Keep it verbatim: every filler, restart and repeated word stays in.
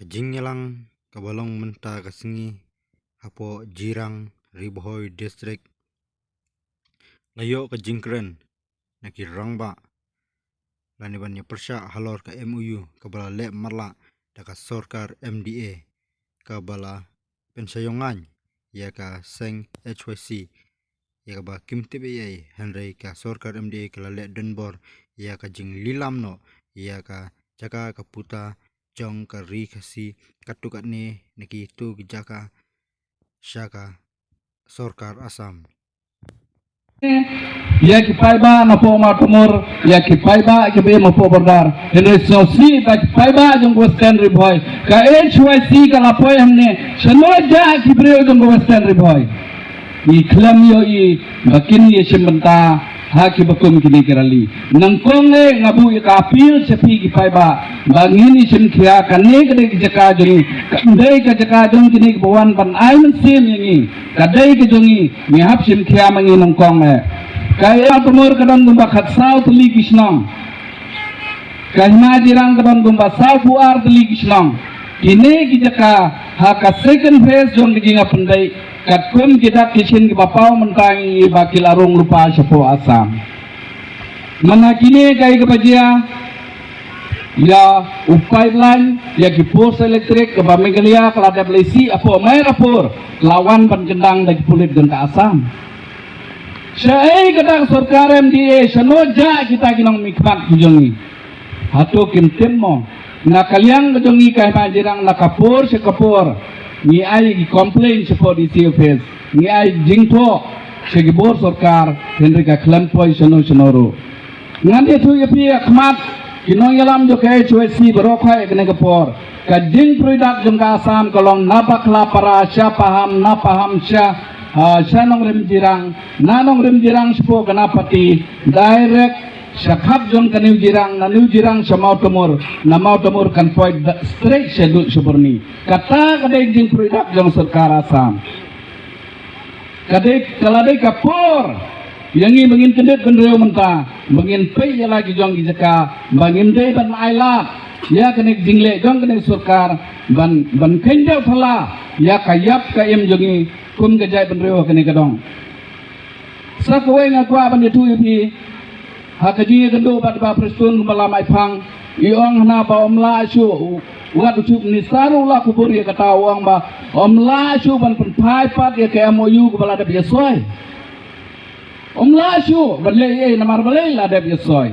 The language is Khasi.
Jingïalang kaba long mynta ka sngi hapoh Jirang, Ri Bhoi District, la ïoh ka jingkren na ki rangbah lane ban ïa pyrshah halor ka M O U kaba la leh marlah da ka sorkar M D A, kaba la pynshai ïong ngain ïa ka seng H Y C ïa kaba kim tip ei ei, hynrei ka sorkar M D A ka la leh donbor ïa ka jinglilam noh ïa ka jaka ka puta jong ka Ri Khasi katto katne na kitu ki jaka sha ka sorkar Assam. Ïa ki paidbah na poh Mawtamur, ïa ki paidbah kiba im hapoh border. Hynrei sngewsih ba ki paidbah jong Western Ri Bhoi, ka H Y C ka la poi hangne, shano jah ki briew jong Western Ri Bhoi. Ngi khlem ïohi ba kin ïa shim bynta ha kiba kum kine ki rally. Nyngkong eh nga buh ïa ka appeal sha phi ki paidbah ba ngin ïa shim khia, kane ka dei ka jaka jong ngi, ka dei ka jaka jong kine kiba wan ban ai mynsiem ïa ngi, ka dei ka jong ngi, ngi hap shim khia ma ngi nyngkong eh. Ka ïa Mawtamur ka don kumba khatsaw tylli ki shnong. Ka Hima Jirang ka don kumba sawphew ar tylli ki shnong. Kine ki jaka ha ka second phase jong ka jingïapyndait katkum ki dak ki shin kiba paw mynta ngi ba ki la rung lypa shapoh Assam. Mana kine kaei kaba jia ïa u pipeline, ïa ki post elektrik kaba Meghalaya ka la dep leit sih hapoh Myrpur, la wan ban kyndang da ki pulit jong ka Assam. Shaei ka dak sorkar M D A, shano jah kita ki nongmihkhmat ki jong ngi. Hato kim tip mo, na ka liang ka jong ngi ka Hima Jirang na ka por sha ka por ngi ai ki complain shapoh D C office, ngi ai jingthoh sha ki bor sorkar, hynrei ka khlem poi shano shano ruh. Ngan ïathuh ïa phi ha khmat ki nongïalam jong ka H Y C baroh kawei ha kane ka por. Ka jingpyrshah jong ka Assam ka long na Bakhlapara sha Pahang, na Pahang sha, ah, sha Nongrim Jirang, na Nongrim Jirang shapoh Ganapati, direct sha khap jong ka New Jirang, na New Jirang sha Mawtamur, na Mawtamur kan poi da-, straight shaduh sha Burnie. Kata ka dei jingpyrshah jong sorkar Assam. Ka dei, ka la dei ka por ïa ngi ba ngin kyndit bynriew mynta, ba ngin peit ïa la ki jong ki jaka, ba ngim dei ban ailad ïa kane ka jingleh jong kane ka sorkar ban, ban kynjah phala ïa ka ïap ka im jong ngi kum ka jaitbynriew ha kane ka dong. Sa kawei nga kwah ban ïathuh ïa phi, ha ka jingïakynduh bad Bah Prestone kumba la mai phang, i ong hana ba ym lah shuh, wat u Chief Minister u la kubur ïa kata, u ong ba ym lah shuh ban pynphai pat ïa ka M O U kaba la dep ïasoi. Ym lah shuh ban leh ei ei namar balei la dep ïasoi.